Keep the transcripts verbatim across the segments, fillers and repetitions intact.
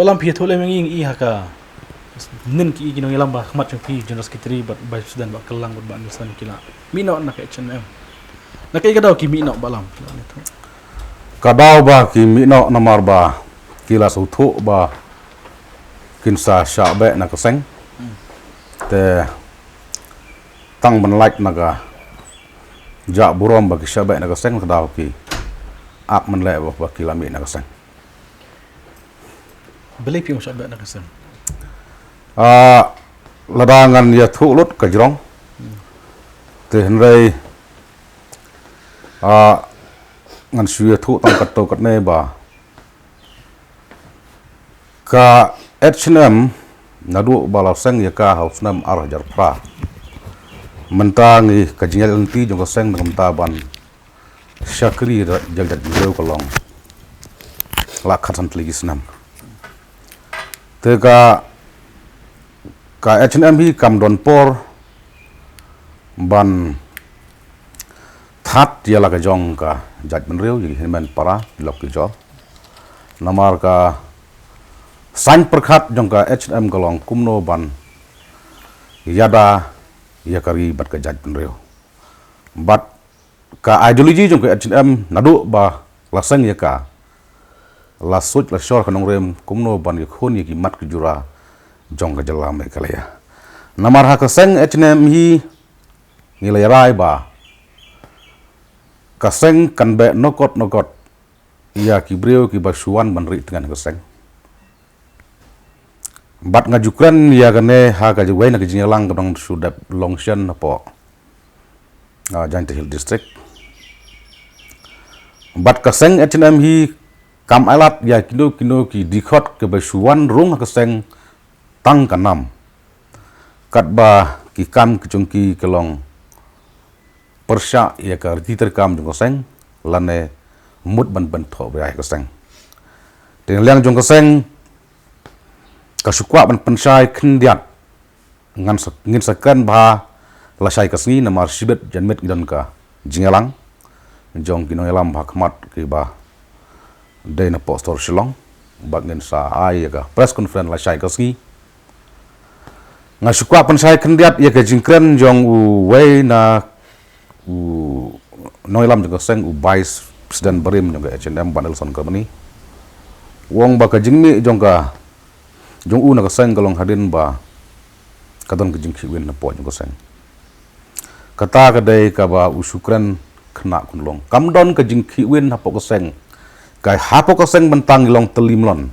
Bah Lam, phi ïathuh lem ïa ngi, ngi ha ka nin ki, ki nongïalam ba khmat jong phi, General Secretary bad Vice President, Bah Kallang bad Bah Nelson, ki la mih noh na ka H N M. Na kaei ka daw ki mih noh, Bah Lam? Ka daw ba ki mih noh namar ba ki la sngewthuh ba kin sa shah beh na ka seng. Te tang ban lait na ka jaka burom ba ki shah beh na ka seng, ka daw ki ap ban leh ba, ba ki la mih na ka seng. Balei phi ong shah beh na ka seng? Ah, lada ngan ïathuh lut ka jrong. Te hynrei, ah, ngan shu ïathuh tang katto katne ba ka H N M naduh ba la seng ïa ka ha u snem ar hajar phra. Mynta ngi, ka jingïaid lynti jong ka seng na ka bynta ban shakri ïa ka jaitbynriew ka long la khatsan tylli ki snem. Te ka, ka H N M hi kam don por ban thad ïa la ka jong ka jaitbynriew, ïa ki hynmen para, ki lok ki jor. Namar ka saiñ pyrkhat jong ka H N M ka long kumno ban ïada ïa ka ri bad ka jaitbynriew. Bad ka ideology jong ka H N M naduh ba la seng ïa ka, la suit la shor ka nongrim kumno ban ïakhun ïa ki mat ki jura jong ka jylla Meghalaya. Namar ha ka seng H N M hi ngi la ïarai ba ka seng kan beh nokot nokot ïa ki briew kiba shu wan ban rieh tngen ha ka seng. Bad nga ju kren ïa kane ha kawei na ka jingïalang kaba nga shu dep long shen hapoh, ah, Jaintia Hills District. Bad ka seng H N M hi kam ailad ïa kino kino ki dkhot kiba shu wan rung ha ka seng tang ka nam. Katba ki kam ki jong ki ka long pyrshah ïa ka riti treikam jong ka seng, lane mut ban pynthoh bha ïa ka seng. Te na liang jong ka seng, ka shu kwah ban pynshai khyndiat, ngan sa, ngin sa kren bha lashai ka sngi, namar shibit janmiet ngi don ka jingïalang jong ki nongïalam ba khmat kiba dei na poh stor Shillong, bad ngin sa ai ïa ka press conference lashai ka sngi. Nga shu kwah pynshai khyndiat ïa ka jingkren jong uwei na u nongïalam jong ka seng, u Vice President barim jong ka H N M, Bah Nelson Carbonneau. U ong ba ka jingmih jong ka, jong u na ka seng ka long hadien ba ka don ka jingkhih win hapoh jong ka seng. Kata ka dei kaba u shu kren khynnah khunlung. Kam don ka jingkhih win hapoh ka seng. Ka hapoh ka seng mynta ngi long tylli mlien.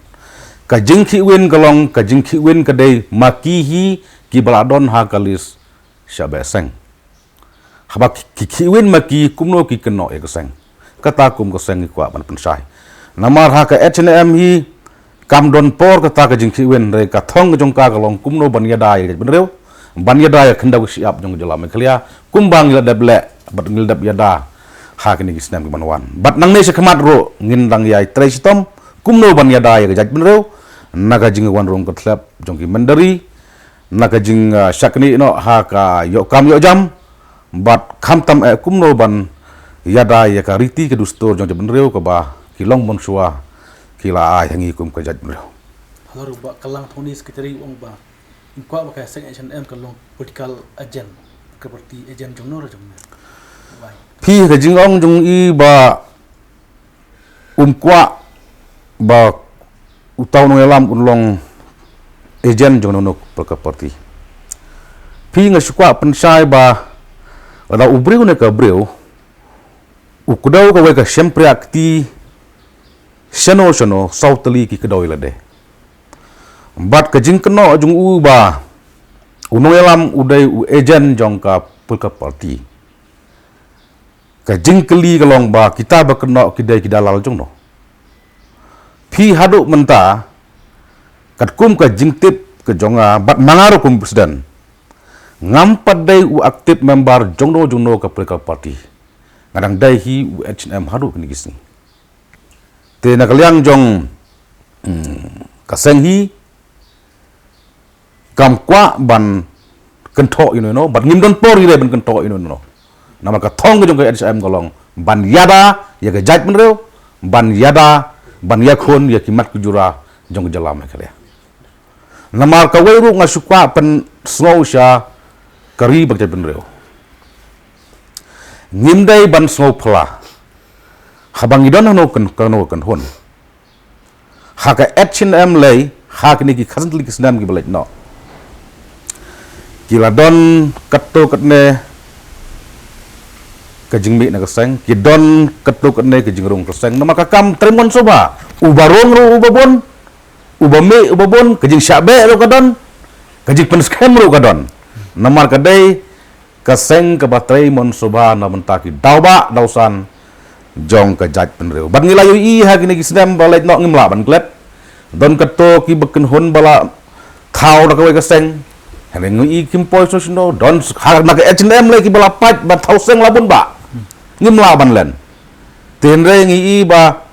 Ka jingkhih win ka long, ka jingkhih win ka dei ma ki hi kiba la don ha ka list shah beh seng. Haba ki, ki khih win ma ki, kumno ki kynnoh ïa ka seng. Kata kum ka seng ngi kwah ban pynshai. Namar ha ka H N M hi kam don por kata ka jingkhih win, hynrei ka thong ka jong ka ka long kumno ban ïada ïa ka jaitbynriew, ban ïada ïa ka khyndew ka shyiap jong ka jylla Meghalaya, kumba ngi la dep leh bad ngi la dep ïada ha kine ki snem ki ban wan. Bad nangne shakhmat ruh ngin dang ïai trei shitom kumno ban ïada ïa ka jaitbynriew na ka jingwan rung ka thlep jong ki mynder ri, na ka jing, ah, shakri noh ha ka ïoh kam ïoh jam, bad khamtam eh kumno ban ïada ïa ka riti ka dustur jong jaitbynriew kaba ki longmynshuwa ki la ai ha ngi kum ka jaitbynriew. Halor Bah Kallang Thongni, Secretary, u ong ba ym kwah ba ka seng H N M ka long political agent, ka party agent jong no ra jong me. Why? Phi, ka jingong jong i ba ym kwah ba uta u nongïalam un long agent jong no no ka party. Phi, nga shu kwah pynshai ba lada u briew ne ka briew u kdew kawei ka shympriah kti shano shano, saw tylli ki kdew ïa lade. Bad ka jingkynnoh jong u ba u nongïalam u dei u agent jong ka political party. Ka jingkylli ka long ba kita ba kynnoh ki dei ki dalal jong no. Phi, haduh mynta katkum ka jingtip ka jong nga bad ma nga ruh kum president, ngam pat dei u active member jong no jong no ka political party. Nga dang dei hi u H N M haduh kine ki sngi. Te na ka liang jong, hmm, ka seng hi kam kwah ban kynthoh ïano ïano, bad ngim don por ïa ban kynthoh ïano ïano. Namar ka thong ka jong ka H N M ka long ban ïada ïa ka jaitbynriew, ban ïada, ban ïakhun ïa ki mat ki jura jong ka jylla Meghalaya. Namar kawei ruh nga shu kwah pynsngew sha ka ri bad ka jaitbynriew. Ngim dei ban sngew phla haba ngi don hano kyn-, kano kynhun. Ha ka H A N M lei, ha kine ki khatsan tylli ki snem kiba leit noh, ki la don katto katne ka jingmih na ka seng, ki don katto katne ka jingrung ka seng. Namar ka kam trei mon sngewbha, uba rung ruh uba bun, uba mih uba bun, ka jingshah beh ruh ka don, ka jingpynskhem ruh ka don. Namar ka dei ka seng kaba trei mon sngewbha na bynta ki daw bah daw san jong ka jaitbynriew. Bad ngi la ïohi ha kine ki snem ba leit noh, ngim lah ban klet. Don katto kiba kynhun ba la thaw da kawei ka seng, hynrei ngi ïohi kim poi shuh shano. Don ha na ka H A N M lei kiba la pait ban thaw seng la bun bah, ngim lah ban len. Te hynrei ngi ïohi ba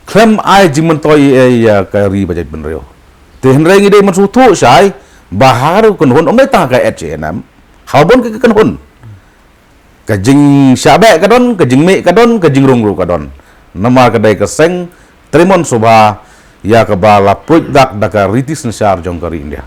khlem ai jingmyntoi ïa ka ri bad jaitbynriew. Te hynrei ngi dei ban sngewthuh shai ba ha kano kynhun, ym dei tang ka H A N M, ha bun ki kynhun, ka jingshah beh ka don, ka jingmih ka don, ka jingrung ruh ka don. Namar ka dei ka seng trei mon sngewbha ïa kaba la pruid dak da ka riti synshar jong ka ri India.